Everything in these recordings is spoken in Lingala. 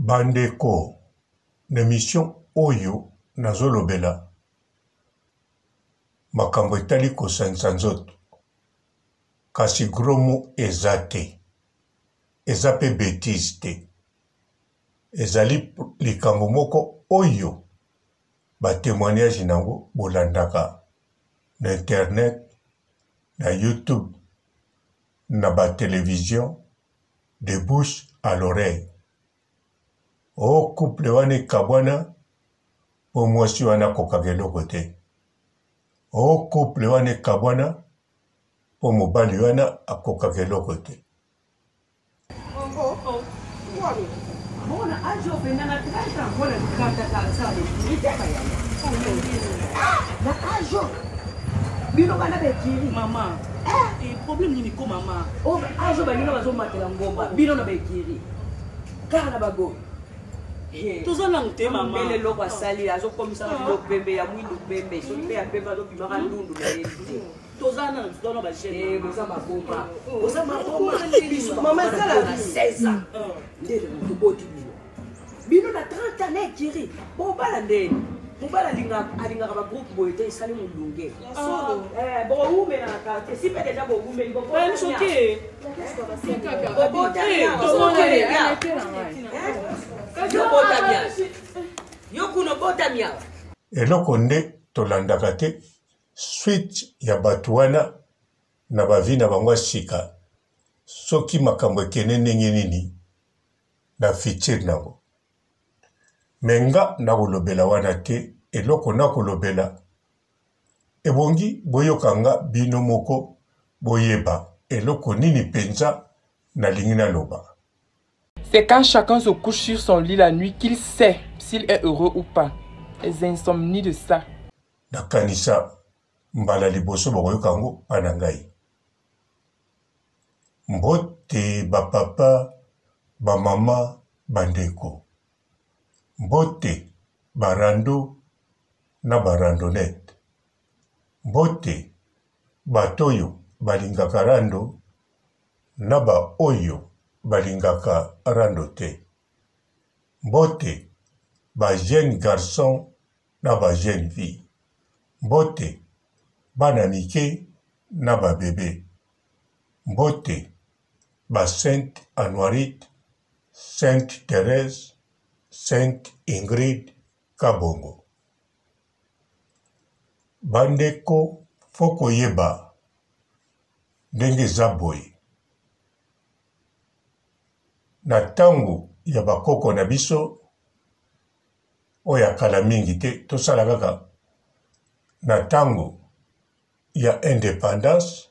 Bandeko, na emission oyo nazolobela makambo etali kosangisa nzoto, kasi gros mot eza te, eza pe betise te, ezali likambo moko oyo ba temoignage na yango bolandaka na internet, na youtube, na ba television de bouche à l'oreille. Oh couple wana ekabwana po mwasi wana akokaka eloko te. Oh couple wana ekabwana po mobali wana akokaka eloko te. Bino bana bekiri. Mama. Eh, problème nini ko mama? Oh, azo baninga bazomatela ngomba bino na baekiri kaka na bagoyi eh. toza nanu te mama mbele eloko asali azokomisaka bino pembe ya mwindu pembe soki mpe ya pembe azobimaka ndundu na ye te toza nanu toza na bajeune eh, boza maboma boza maboma biso mama ezala na 16 ans nde toboti bino bino na 30 ans na ekiri bobala ndeni mobali alingaka bagroupe boye te esali molunge eh, bowumela na quartier si mpe deja bowumeli yo kuna obotami awa eloko nde tolandaka te suite ya bato wana na bavi na bango ya sika soki makambo ekende ndenge nini na futur nango me nga nakolobela wana te eloko nakolobela ebongi boyoka nga bino moko boyeba eloko nini mpenza nalingi naloba. C'est quand chacun se couche sur son lit la nuit qu'il sait s'il est heureux ou pas. Les insomnies de ça. Nakanisa mbala liboso bokoyoka yango mpa na ngai. Mbote ba papa, ba mama, ba ndeko. Mbote ba rando na ba randonnette. Mbote bato oyo balingaka rando na ba oyo balingaka rando te. Mbote ba jeunes garçons na ba jeunes filles. Mbote bana mike na ba bebe. Mbote ba sainte Anuarite, sainte Therèse, sainte Ingrid Kabongo. Ba ndeko faut koyeba ndenge eza boye na tango ya ba koko na biso oyo ya kala mingi te tosala kaka na tango ya independance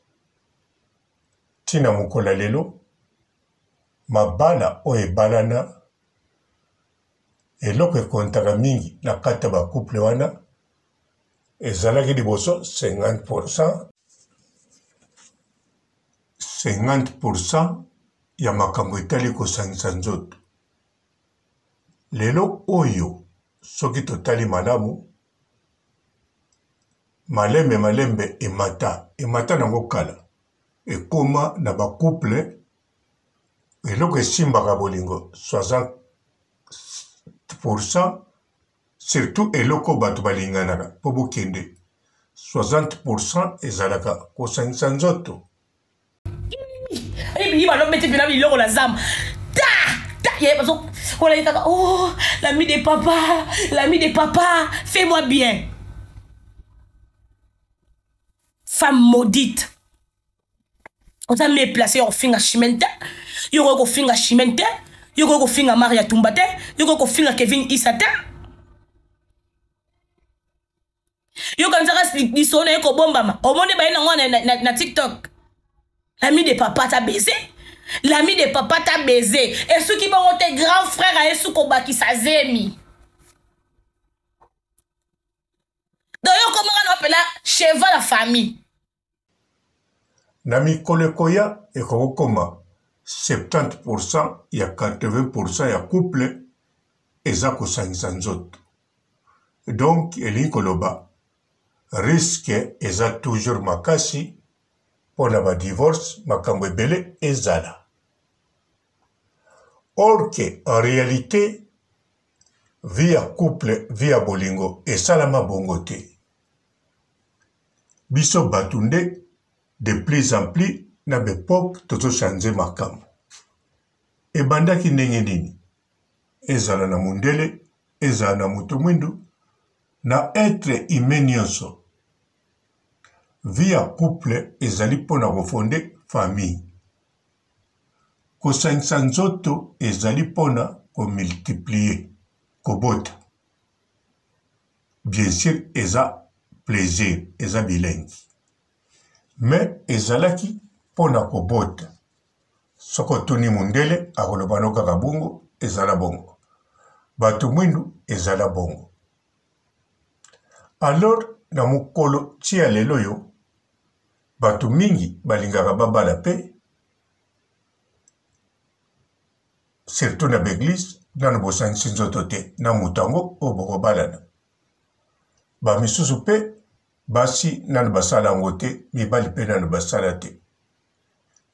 ti na mokolo ya lelo, mabala oyo ebalana, eloko ekontaka mingi na kati ya ba couple wana ezalaki liboso 50 pourcent 50 pourcent ya makambo etali kosangisa nzoto. Lelo oyo soki totali malamu Malembe malembe emata, emata nango kala ekoma na ba couple eloko esimbaka bolingo 60 pourcent surtout eloko bato balinganaka mpo bokende 60 pourcent ezalaka kosangisa nzoto. Ye balobeti mpena biloko na zamba ta ta ye bazo kolaki kaka oh l'ami de papa l'ami de papa fais moi bien femme maudite oza mieux placé ya kofinga chimene te yo okoki kofinga chimene te yo okoki kofinga maria tumba te yo okoki kofinga kevin isa te yo kanisaka lisolo na ye kobombama omoni baye nango na, na, na, na tiktok l'ami de papa ta baise l'ami de papa ta baise esuki bongo te grand frère aye su kobakisa zemi donc yo okomaka na opela cheval ya famille Na mikolo ekoya ekoki kokoma 70 pourcent ya 80 pourcent ya couple eza kosangisa nzoto. Donc elingi koloba risque eza toujours makasi mpo na ba divorce makambo ebele ezala. Or que en realite vie ya couple, vie ya bolingo esalama bongo te. Biso batu nde de plus en plus na ba epoque tozo changer makambo. Ebandaki ndenge nini? Ezala na mundele, ezala na mutu mwindu, na etre humain nionso. Vie ya couple ezali pona ko fonder famille. Kosangisa nzoto ezali pona ko multiplier, kobota. Bien sur eza plaisir, eza bilengi. Mais ezalaki pona kobota. Soki otuni mundele akoloba no kaka bongo, ezala bongo. Batu mwindu ezala bongo. Alors na mokolo ti ya lelo oyo Bato mingi balingaka babala pe surtout na ba eglise nanu bosangisi nzoto te na moto yango oyo bokobalana. Ba misusu pe basi nanu basala yango te mibali pe nanu basala te.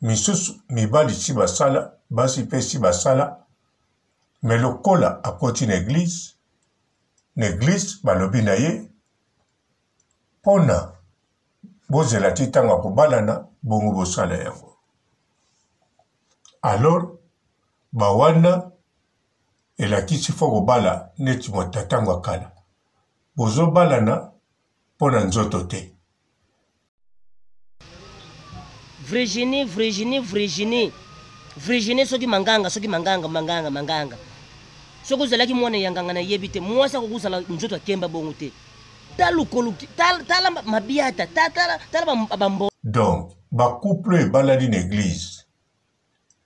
Misusu mibali si basala basi pe si basala mais lokola akoti na eglise, na eglise balobi na ye pona bozela ti ntango ya kobalana bongo bosala yango. Alors ba wana elakisi fo kobala neti na ntango ya kala bozobalana mpo na nzoto te. Virginie, Virginie, Virginie, Virginie soki manganga, soki manganga, manganga, manganga. Soki ozalaki mwana ya nganga nayebi te, mwasi akoki kozala nzoto akemba bongo te. Tala lokolo, tala, tala mabiata, tala, tala, tala bambo. Donc ba couple oyo ebalani na eglise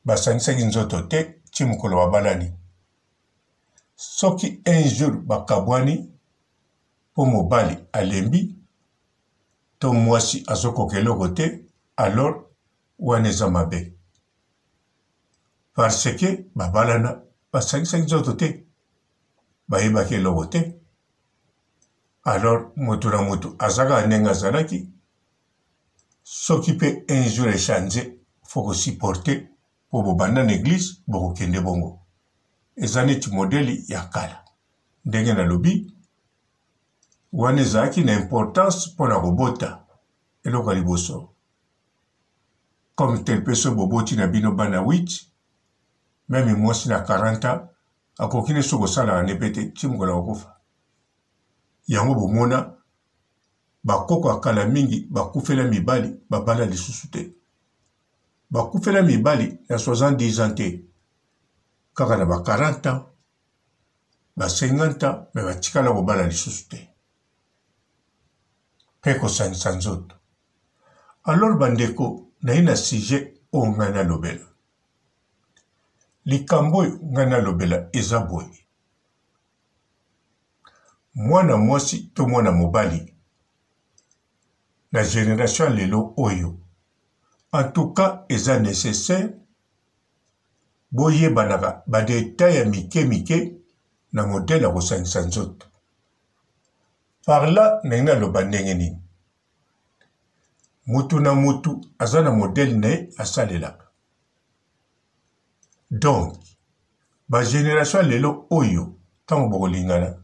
basangisaki nzoto te ti mokolo babalani. Soki un jour bakabwani po mobali alembi to mwasi azokoka eloko te alors wana eza mabe parce que babalana basangisaki nzoto te bayebaki eloko te alors moto na moto aza kaka ndenge azalaki soki mpe un jour echange fo kosupporte mpo bobanda na eglise bokokende bongo eza neti modele ya kala ndenge nalobi wana ezalaki na importance mpo na kobota eloko ya liboso comme tel mpe soki boboti na bino bana 8 meme mwasi na 40 ans akoki ne soki kosalaka ne mpe te ti mokolo akokufa yango bomona bakoko ya kala mingi bakufela mibali babala lisusu te bakufela mibali na 70 ans te kaka na ba 40 ans ba 50 ans me batikala kobala lisusu te mpe kosangisa nzoto alors bandeko naye na sujet oyo ngai nalobela likambo oyo ngai nalobela eza boye mwana mwasi to mwana mobali na generation ya lelo oyo en tout cas eza necessaire Boyebanaka ba details ya mike mike na modèle ya kosangisa nzoto. Par là nalingi naloba ndenge nini? Mutu na mutu aza na modèle na ye asalelaka. Donc ba generation ya lelo oyo tango bokolingana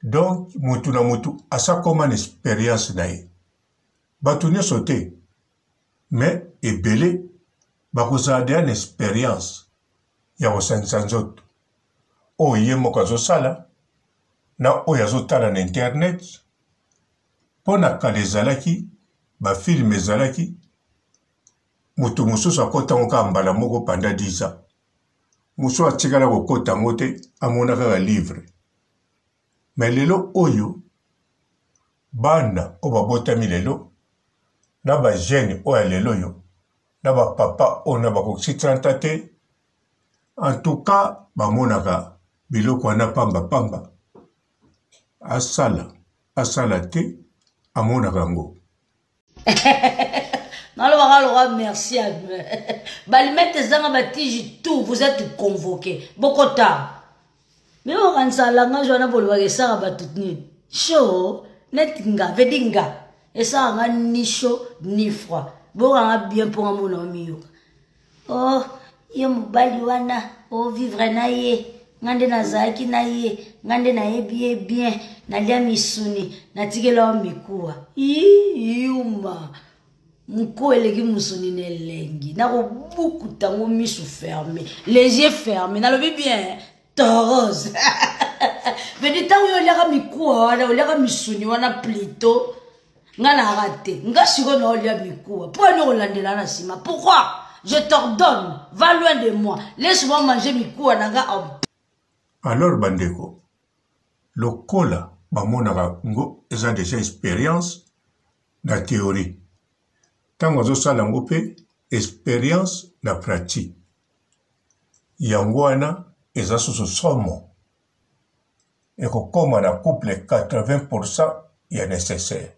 donc mutu na mutu asi akoma na experience na ye. Batu nionso te Mais ebele bakozala deja na experience ya kosangisa nzoto oyo ye moko azosala na oyo azotala na internet mpo na kala ezalaki bafilme ezalaki moto mosusu akota yango kaka mbala moko pendant 10 ans mosusu atikala kokota yango te amona kaka livre me lelo oyo Bana oyo babotami lelo na ba jeunes oyo ya lelo oyo na ba papa oyo na bakokisi 30 ans te en tout cas bamonaka biloko wana pamba pamba asala asala te amonaka yango. Nalobaka loka merci à balimete ezanga batige tout vous êtes convoqué bokota Mais okanisa langage wana bolobaka esaka bato nini chaud neti nga vedi nga esaka nga ni chaud ni froid bokanga bien mpo nga mona omiyoka oh. Yo mobali wana ovivre na ye, nga nde nazalaki na ye, nga nde nayebi ye bien, nalia misuni, natikela yo mikuwa. Ii, yuma. Mikuwa eleki musuni na elengi. Nakobukuta yango misu ferme, les yeux fermes. Nalobi bien, torose. Vedi ntango yo oliaka mikuwa wana, oliaka misuni wana plutôt nga nayaka te nga sikoyo naolia mikuwa mpo ani okolandela na nsima pourquoi je t'ordonne va loin de moi laisse moi manger mikuwa na nga en Alors bandeko lokola bamonaka ngo eza dejà experience na theorie tango azosala yango pe experience na pratique yango wana eza susu somo ekokoma na couple 80 pourcent ya necessaire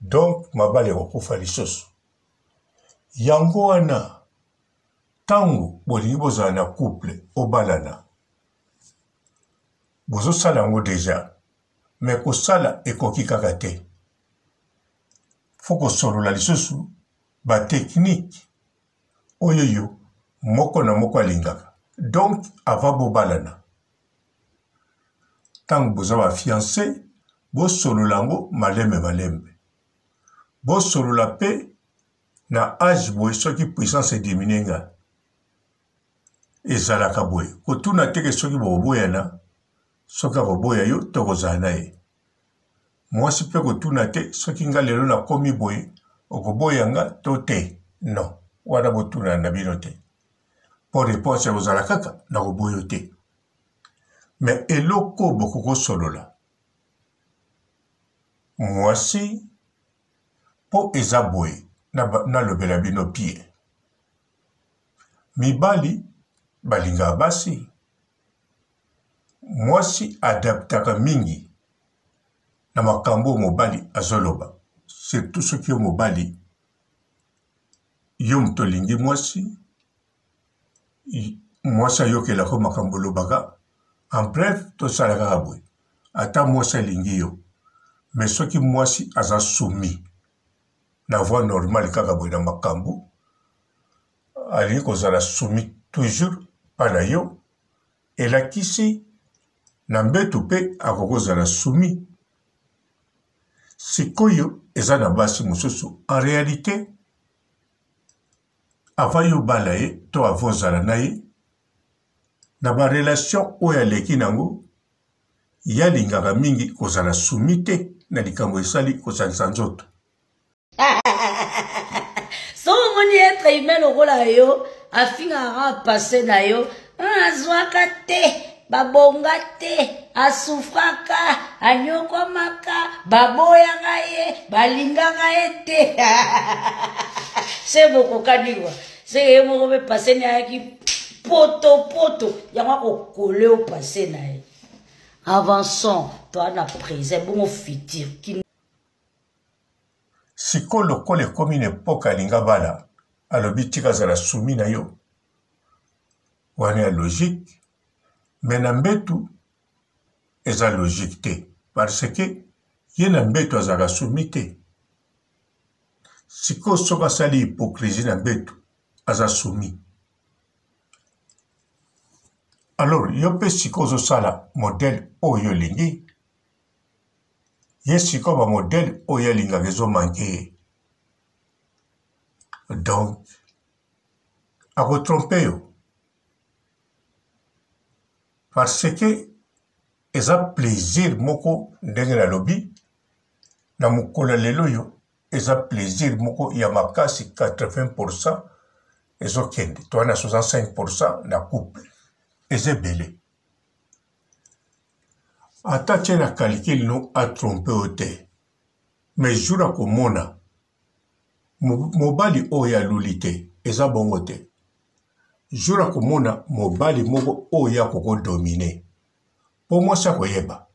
donc mabala ekokufa lisusu yango wana ntango bolingi bozala na couple obalana bozosala yango deja me kosala ekoki kaka te fo kosolola lisusu bateknike oyo yo moko na moko alingaka donc avant bobalana Tango boza ba fiance bosolola yango malembe malembe. Bosolola pe na age boye soki puissance e diminuer nga. Ezalaka boye. Kotuna te ke soki bokoboyana, soki akoboya yo to okozala na ye. Mwasi pe kotuna te soki nga lelo nakomi boye okoboya nga to te. Non, wana botunana na bino te. Po reponse ekozala kaka nakoboya yo te. Mais eloko bokoki kosolola mwasi po eza boye nalobela bino bien mibali balingaka basi mwasi adaptaka mingi na makambo oyo mobali azoloba surtout soki yo mobali yo moto olingi mwasi mwasi ayokelaka yo makambo olobaka en bref tosala kaka boye ata mwasi alingi yo mais soki mwasi aza soumis na voie normale kaka boye na makambo alingi kozala soumis toujours mpa na yo elakisi na mbeto mpe akoki kozala soumis sikoyo eza na basi mosusu en réalité Avant yo obala ye to avant ozala na ye, na ba relations oyo aleki nango, ye alingaka mingi kozala soumis te na likambo esali kosangisa nzoto. Soki omoni être humain lokola yo afingaka kaka passe na yo, ah, azwaka te babonga te asufraka anyokwamaka baboyaka ye balingaka ye te se bokokani kwa seke ye moko mpe pase ne ayaki potopoto yango akokole yo pase na ye avançons toa na présent bongo futur Sikoyo lokola ekomi na epoque alingi abala alobi tika azala soumis na yo wana ya logique mais na mbetu eza logique te parce que ye na mbetu azalaka soumis te sikoyo soki asali hypocrisie na mbetu aza soumis alors yo mpe sikoyo ozosala modèle oyo olingi Ye sikoyo ba modèle oyo ye alingaka ezo manque ye donc ako trompe yo parce que eza plaisir moko ndenge nalobi na mokolo ya lelo oyo eza plaisir moko ya makasi 80 pourcent ezokende toa na 65 pourcent na couple eza ebele Ata atie na calcul no a trompe yo te mais jour akomona mobali oyo aluli te eza bongo te jour akomona mobali moko oyo akoko domine po mwasi akoyeba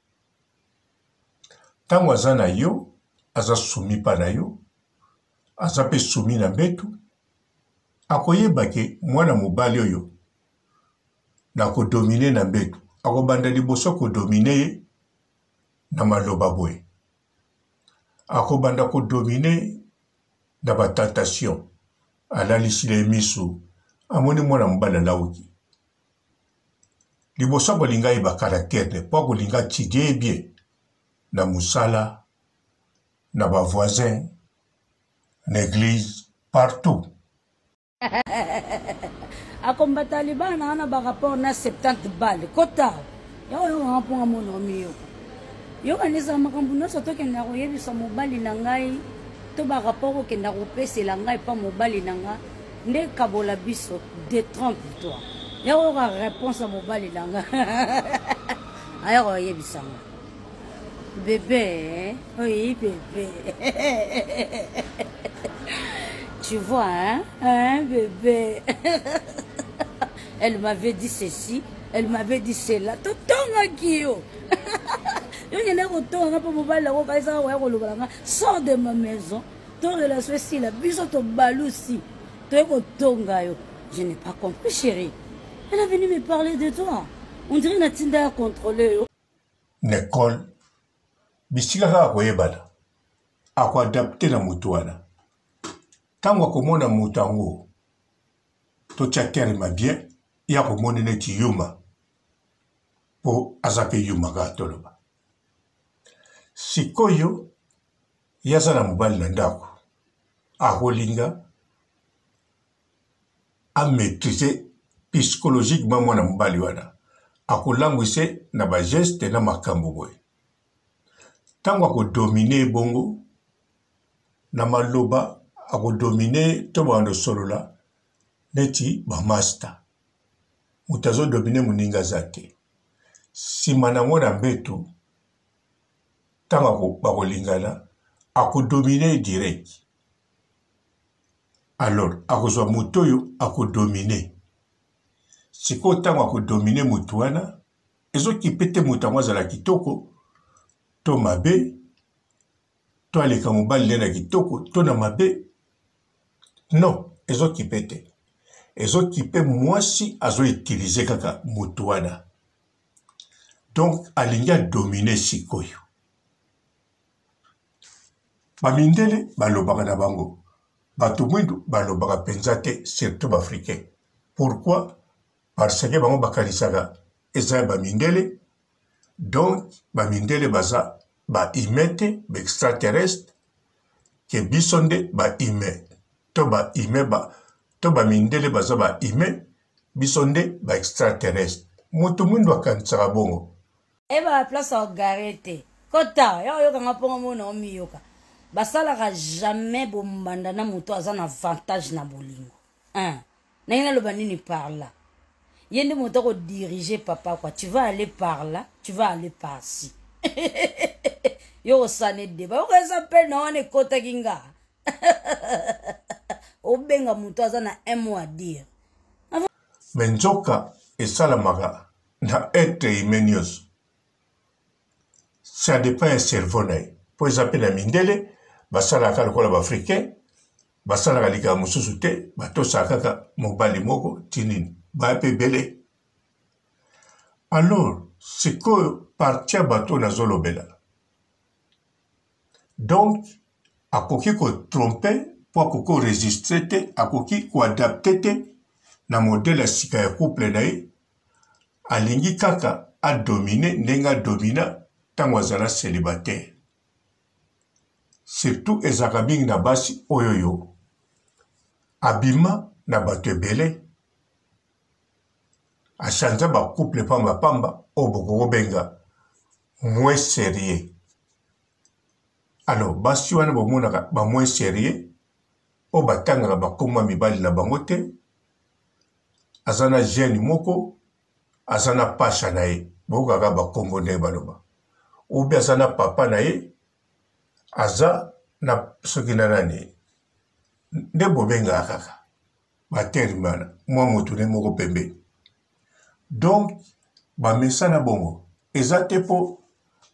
ntango aza na yo aza soumis pa na yo aza pe soumis na mbetu akoyeba ke mwana mobali oyo na ko dominer na mbetu. Akobanda liboso ko dominer ye na maloba boye. Akobanda ko dominer na ba tentation. Alalisila ye misu, Amoni mwana mobali alawuki. Liboso akolinga ayeba caractère ne po akolinga atidie ye bien na musala, na ba voisins, na eglise, partout. Akombata libala na nga na ba rapport na 70 balle kota yango yokanga mpo nga mona omiyoka yokanisa makambo nyonso tokenda koyebisa mobali na ngai to ba rapport okenda kopesela ngai epa mobali na nga nde kabola biso detrompe toi yango yoka réponse ya mobali na nga aya koyebisa nga Bébé, oui bébé. tu vois, hein, hein bébé. elle m'avait dit ceci, elle m'avait dit cela. Totongaki yo. Yo ngende kotonga mpo mobali yango okanisaka koya koloba na nga sors de ma maison to relation esila biso tobalusi toye kotonga yo. Je n'ai pas compris chérie. Elle est venue me parler de toi. On dirait natinda ya contrôler yo. Na ecole bisika kaka koyebana ako adapte na moto wana ntango akomona moto yango totya terme bien ye akomoni neti yuma mpo aza mpe yuma kaka toloba sikoyo ye aza na mobali na ndako akolinga a maitriser psychologiquement mwana mobali wana akolangwise na ba geste na makambo boye ntango akodomine ye bongo na maloba akodomine to banda osolola neti bamasta moto azodomine moninga aza te nsima na yango na mbeto ntango bakolingana akodomine ye direct Alors akozwa moto oyo ako dominer. Sikoyo ntango ako dominer moto wana, ezokipe te moto yango azala kitoko to mabe, to aleka mobali nde na kitoko to na mabe. Non, ezokipe te. Ezokipe mwasi azo utiliser kaka moto wana. Donc alingi adominer sikoyo. Ba mindele balobaka na bango, bato mwindu balobaka penza te surtout ba africain. Pourquoi? Parce que bango bakanisaka eza ya ba mindele, donc ba mindele baza ba humain te, ba extraterrestre, que biso nde ba humain to ba humain ba to ba mindele baza ba humain, biso nde ba extraterrestre. Moto mwindu akanisaka bongo. Eba place ya gare te kota ya oyoka nga mpongo mona omiyoka basalaka jamais bombanda na moto aza na avantage na bolingo hein ndenge naloba nini par là ye nde moto akodirige papa quoi tu vas aller par là tu vas aller par ci yo kosana edeba yokoyesa mpe na wana ekotaki nga obenga moto aza na un mot à dire me nzoka esalamaka na etre humain nyonso ça dépend ya cerveau na ye mpo eza mpe na mindele basalaka lokola baafricain basalaka likambo mosusu te batosaka kaka mobali moko ti nini baya mpe ebele alors sikoyo parti ya bato oyo nazolobela Donc akoki ko tromper po akoki ko resister te, akoki ko adapter te na modèle ya sika ya couple na ye. Alingi kaka a dominer ndenge a domina tango azala celibataire. Surtout ezalaka mingi na basi oyoyo abima na bato ebele, a changea ba couple pamba pamba oyo bokoki kobenga moins serieux. Alors basi wana bomonaka ba moins serieux oyo batangaka bakombo ya mibali na bango te, aza na jeune moko aza na pasha na ye, boyokaka bakombo ndenge baloba, ou bien aza na papa na ye aza na soki na nani nde bobengaka kaka ba terme wana mwa moto ne moko pembeni. Donc bamesana bongo eza te mpo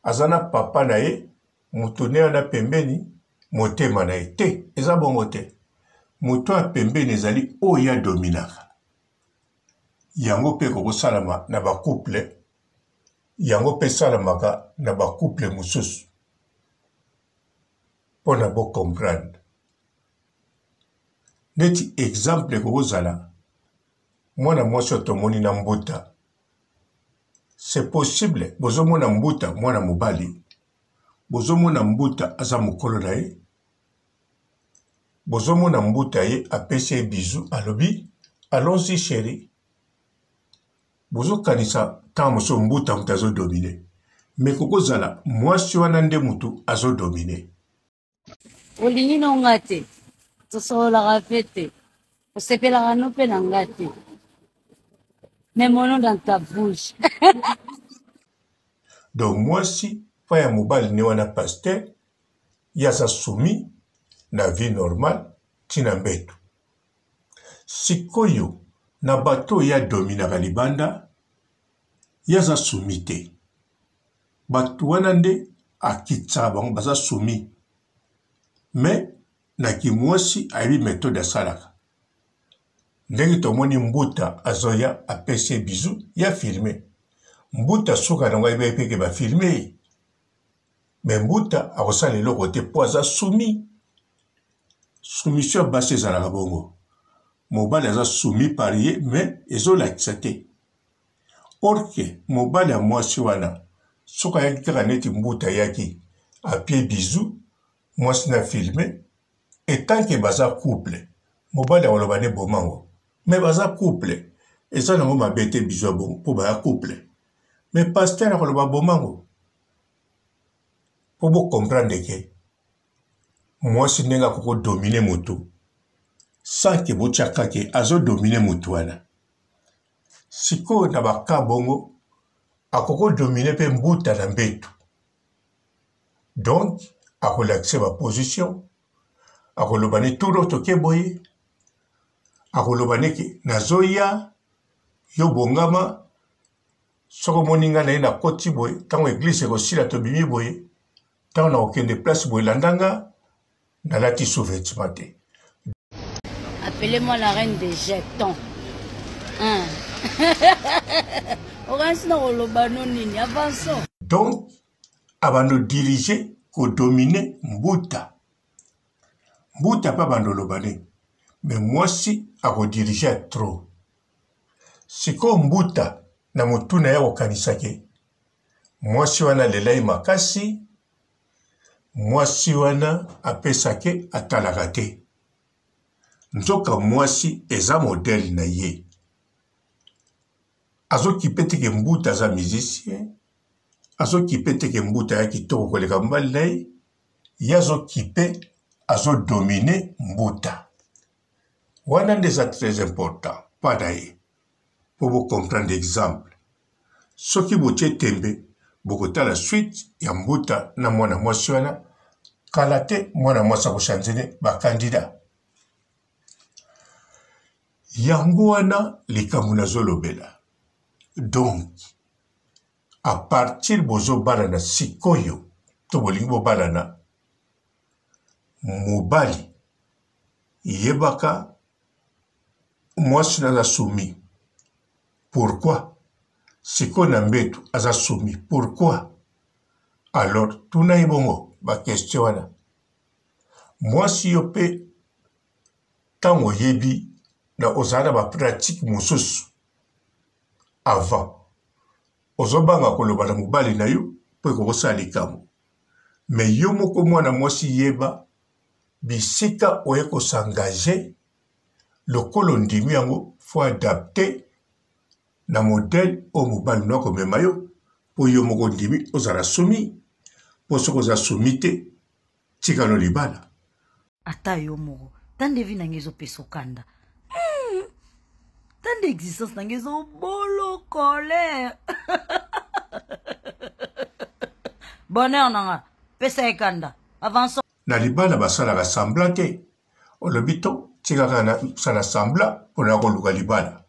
aza na papa na ye moto ne wana pembeni motema na ye te eza bongo te moto ya pembeni ezali oyo adominaka yango mpe ekokosalama na bacouple yango mpe esalamaka na bacouple mosusu mpo na bocomprendre neti exemple ekokozala. Mwana mwasi oyo tomoni na mbuta, c'est possible bozomona mbuta mwana mobali, bozomona mbuta aza mokolo na ye, bozomona mbuta ye apesi ye bisou alobi allons-y chérie. Bozokanisa ntango mosusu mbuta moto azodomine, mais kokozala mwasi wana nde motu azodomine. Olingi no nga te, tosololaka pe te, osepelaka no pe na nga te, mais mon nom dans ta bouche. Donc mwasi pa ya mobali ne wana pasteur ye aza soumis na vie normale ti na mbetu. Sikoyo na bato oyo ye adominaka libanda ye aza soumis te. Bato wana nde akitisaka bango baza soumis mais na kimwasi ayebi methode asalaka. Ndenge tomoni mbuta azoya apesi ye bisou ye afilme. Mbuta suka nango ayebaki pe ke ba filme ye. Mais mbuta akosala eloko te po aza soumis. Soumission ya basi ezalaka bongo. Mobali aza soumis par ye mais ezolakisa te. Or que mobali ya mwasi wana soki ayaki kaka neti mbuta ayaki apie bisou mwasi na filme etant que baza couple mobali akoloba ne boma ngo mais baza couple eza nango mabe te bisou ya bongo po baya couple mais pasteur akoloba boma ngo po bo comprendre ke mwasi ndenge akoko dominer motu sans ke botia kake azo dominer motu wana. Sikoyo na ba cas bongo akoki ko dominer pe mbuta na mbetu donc akolakisa ba position akoloba ne tour oyo toke boye akoloba ne ke nazoya yo bongama soki omoni ngai naye nakoti boye ntango eglise ekosila tobimi boye ntango nakokende place boye landa nga nalati sous-vêtement te. Appelez-moi la reine des jetons. Hein. Okanisi na koloba no nini? Avançons. Donc abando diriger ko dominer mbuta. Mbuta pe abando loba ne mais mwasi ako diriger trop. Sikoyo mbuta na mutu na ye akokanisa ke mwasi wana alela ye makasi Mwasi wana apesake atalaka te. Nzoka mwasi eza modèle na ye. Azokipe te ke mbuta aza musicien, azokipe te ke mbuta ya kitoko koleka mobali na ye, ye azokipe azo dominer mbuta. Wana nde eza très important pa na ye po bo comprendre exemple. Soki botie tembe bokotala suite ya mbuta na mwana mwasi wana kala te mwana mwasi ako changer ba candidat. Yango wana likambo nazolobela donc à partir bozobalana sikoyo to bolingi bobalana mobali yebaka mwasi naza soumis pourquoi sikoyo na mbetu aza soumis pourquoi alors tuna ye bongo ba question wana mwasi yo pe ntango oyebi na ozala na ba pratique mosusu avant ozobanga koloba na mobali na yo mpo ekokosala likambo me yo moko mwana mwasi yeba bisika oye ko s'engager lokola ondimi yango faut adapter na modèle oyo mobali no akomema yo mpo yo moko ondimi ozala soumis mpo soki oza soumis te tika no libala. Ata yo moko ta nde vie na ngai ezopesa okanda ta nde existence na ngai ezobolo colère bonheur na nga pesa ye kanda avance. Na libala basalaka semblant te olobi to tika kaka nasala semblant mpo na koluka libala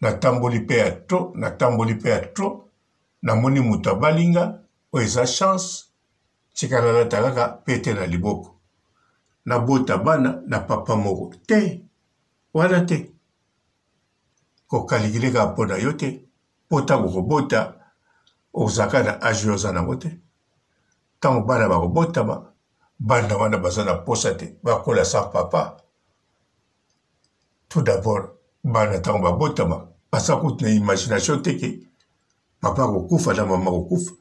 natamboli mpe ya trop natamboli mpe ya trop namoni moto abali nga oyo eza chance tika nalata kaka pete na liboko nabota bana na papa moko te wana te kokalikile kaka mpo na yo te mpo ntango okobota ozalaka na age oyo oza nango te Tango bana bakobotama, bana wana baza na posa te bakola sans papa. Tout d'abord, Bana ntango babotama baza kutu na imagination te ke papa akokufa na mama akokufa.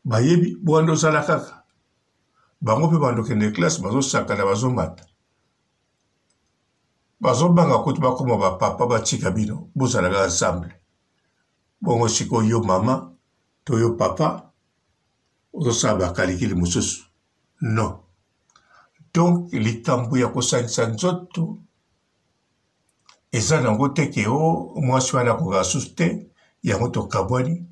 Bayebi bwanda ozala kaka. Bango mpe bando kende classe bazosakana bazomata. Bazobanga kutu bakoma ba papa batika bino bozalaka ensemble. Bongo sikoyo yo mama to yo papa ozosala bakalikili mosusu non. Donc likambo ya kosangisa nzoto eza nango te ke o oh, mwasi wana akokaka susu te yango tokabwani,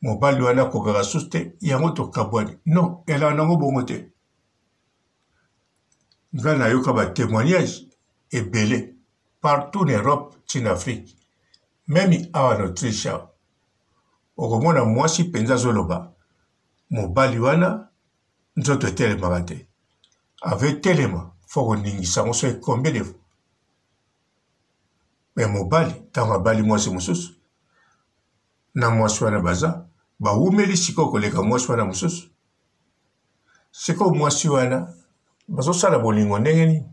mobali wana akokaka susu te yango tokabwani. Non, elaka nango bongo te. Nga nayoka ba témoignage ebele partout na Europe ti na Afrique meme awa na Autriche awa okomona mwasi mpenza azoloba mobali wana nzoto etelemaka te ave telema fo koningisa yango soki combien de fois me mobali ntango abali mwasi mosusu na mwasi wana baza bawumeli sikoyo koleka mwasi wana mosusu sikoyo mwasi wana bazosala bolingo ndenge nini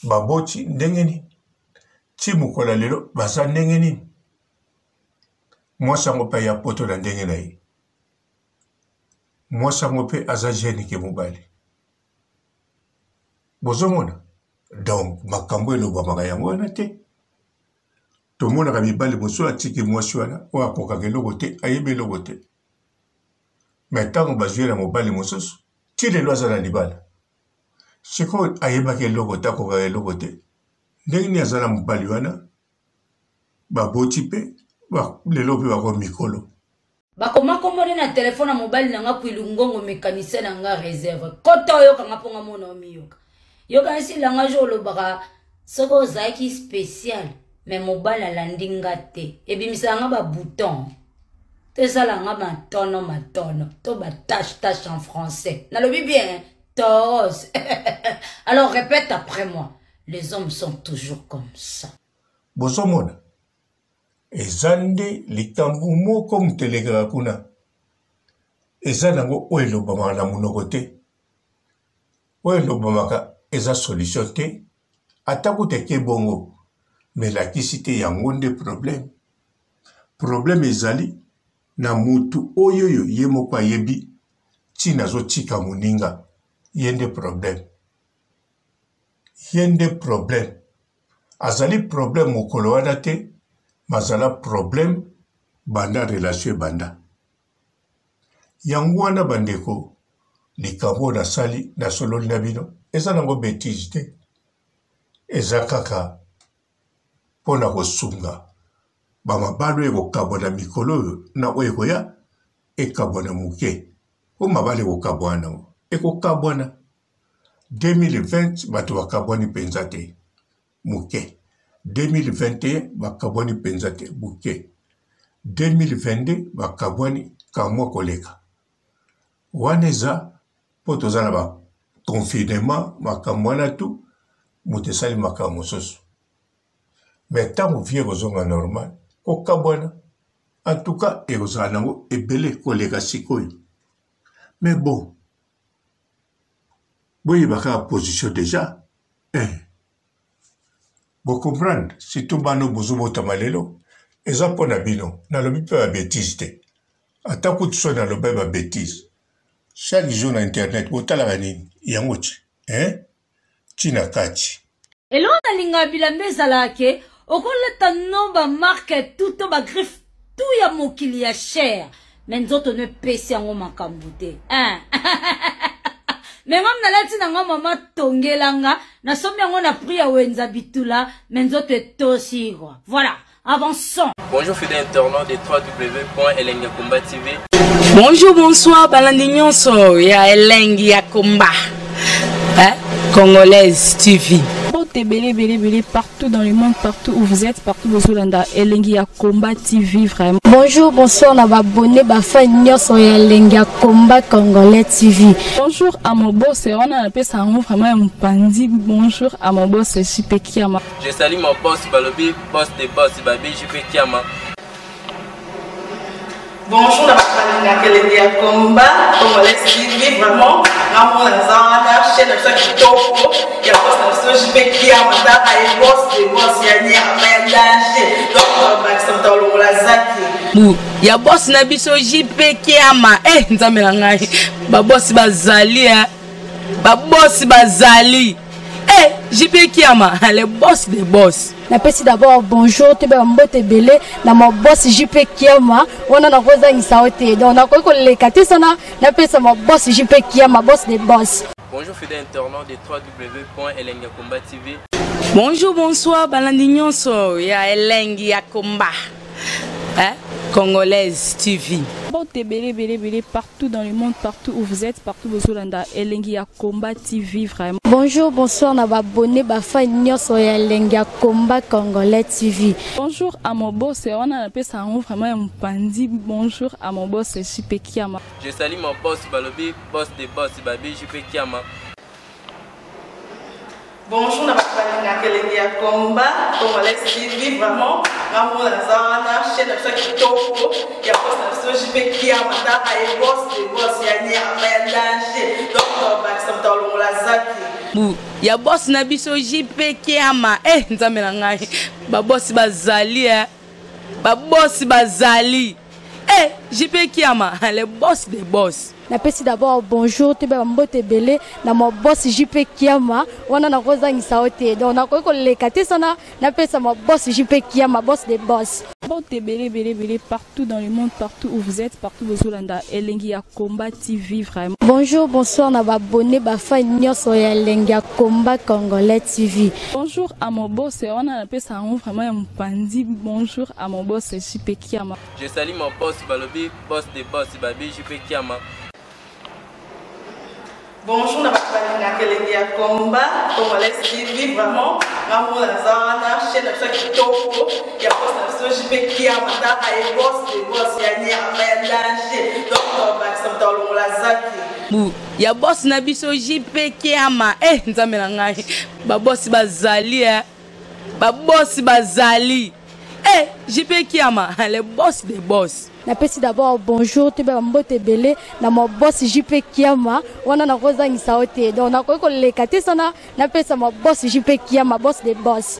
baboti ndenge nini ti mokolo ya lelo baza ndenge nini mwasi yango mpe aya poto na ndenge na ye mwasi yango mpe aza jeune ke mobali bozomona donc makambo elobamaka yango wana te tomonaka mibali mosusu atiki mwasi wana oyo akokaka eloko te ayebi eloko te me ntango bazwi ye na mobali mosusu ti lelo aza na libala sikoyo ayebaki eloko te akokaka eloko te ndenge nini aza na mobali wana baboti mpe lelo mpe bako mikolo Bakoma kombo nde na telephone ya mobali na nga kwilu ngongo mecanicien na nga reserve kota oyoka nga mpo nga mona omiyoka yoka nsi langage olobaka soki ozalaki special me mobali alandi nga te ebimisaka nga ba bouton to esala nga matono matono to ba tache tache en français nalobi bien toros alors répète après moi les hommes sont toujours comme ça bozomona Eza nde likambo moko moto elekaka kuna. Eza nango oyo elobamaka na monoko te. Oyo elobamaka eza solution te. Ata kutu eke bongo, mais elakisi te yango nde problème. Problème ezali na mutu oyoyo ye moko ayebi ntina azotika moninga. Ye nde problème. Ye nde problème. Azali problème mokolo wana te mazala problème banda relation ebanda. Yango wana bandeko likambo oyo nasali nasololi na bino eza nango betise te eza kaka mpo na kosunga bamabala oyo ekokabwana mikolo oyo na oyo ekoya ekabwana moke mpo mabala ekokabwana yango ekokabwana 2020 bato bakabwani mpenza te moke 2021 bakabwani mpenza te moke 2022 bakabwani kamwa koleka wana eza mpo toza na ba confinement makambo wana tu moto esali makambo mosusu me ntango vie ekozonga normal kokabwana en tout cas ekozala nango ebele koleka sikoyo mais bon boyeba kaka position deja eh. Bo comprendre surtout bana oyo bozobotama lelo eza mpo na bino nalobi mpe ba betise te ata kutu soki nalobai ba betise chaque jour na internet botalaka nini yango ti eh? ti na kati Eloko nalingaka bilamba ezalaka ke okolata no ba marque tout to ba griffe tout ya mokili ya cher mais nzoto no epesi yango makambo te hein. Mais ngam nalati na nga mama tongela nga nasombi yango na prix ya wenza bitula mais nzoto etosi quoi. Voilà, avançons. Bonjour fidèles internautes de www.elengiyakomba TV. Bonjour, bonsoir, balandi nyonso ya Elengi ya Komba. Hein? Congolaise TV. Mbote ebele ebele ebele partout dans le monde partout où vous êtes partout bozolanda elengi ya combat TV vraiment. Bonjour bonsoir na ba abonné ba fan nyonso ya elengi ya combat congolais TV. Bonjour à mon boss wana napesa yango vraiment ya mopanzi bonjour à mon boss JP Kiama. Je salue mon boss balobi boss de boss babi JP Kiama. Bonjour na bato balingaka elengi ya combat congolais TV vraiment ngamona naza wana chaîne na biso ya kitoko ya boss na biso JP Kiama tata ye boss de boss ya nyama ya danger donc bakisa moto alongola zaki bu ya boss na biso JP Kiama eh nzambe na ngai ba boss bazali eh ba boss bazali eh JP Kiama le boss de boss. Napesi d'abord bonjour toyeba mbote ebele na ma boss JP Kiama wana nakozangisa yo te donc nakoki koleka te sana napesa ma boss JP Kiama boss de boss. Bonjour fidèle internaute de www.elengiyakomba.tv. Bonjour, bonsoir, balandi nyonso ya Elengi ya Komba. Hein? Congolaise TV. Mbote ebele ebele ebele partout dans le monde, partout où vous êtes, partout bozolanda Elengi ya Combat TV vraiment. Bonjour, bonsoir na ba abonné ba fan nyonso ya Elengi ya Combat Congolais TV. Bonjour à mon boss, wana napesa yango vraiment ya mopanzi. Bonjour à mon boss JP Kiama. Je salue mon boss Balobi, boss de boss Babi JP Kiama. Bonjour na bato balingaka elengi ya combat congolais TV vraiment ngamona naza wana chaîne na biso ya kitoko ya boss na biso JP Kiama tata ye boss de boss ya nyama ya danger donc bakisa moto alongola zaki bu ya boss na biso JP Kiama eh nzambe na ngai ba boss bazali eh ba boss bazali eh JP Kiama le boss de boss. Napesi d'abord bonjour toyeba mbote ebele na ma boss JP Kiama wana nakozangisa yo te donc nakoki koleka te sana napesa ma boss JP Kiama boss de boss. Mbote ebele ebele ebele partout dans le monde, partout où vous êtes, partout bozolanda Elengi ya Combat TV vraiment. Bonjour, bonsoir na ba abonné ba fan nyonso ya Elengi ya Combat Congolais TV. Bonjour à mon boss wana napesa yango vraiment ya mopanzi. Bonjour à mon boss JP Kiama. Je salue mon boss Balobi, boss de boss Babi JP Kiama. Bonjour na bato balingaka elengi ya combat congolais TV vraiment ngamona naza wana chaîne na biso ya kitoko ya boss na biso JP Kiama tata ye boss de boss ya nyama ya danger donc bakisa moto alongola zaki bu ya boss na biso JP Kiama eh nzambe na ngai ba boss bazali eh ba boss bazali eh JP Kiama le boss de boss. Napesi d'abord bonjour toyeba mbote ebele na ma boss JP Kiama wana nakozangisa yo te donc nakoki koleka te sana napesa ma boss JP Kiama boss de boss.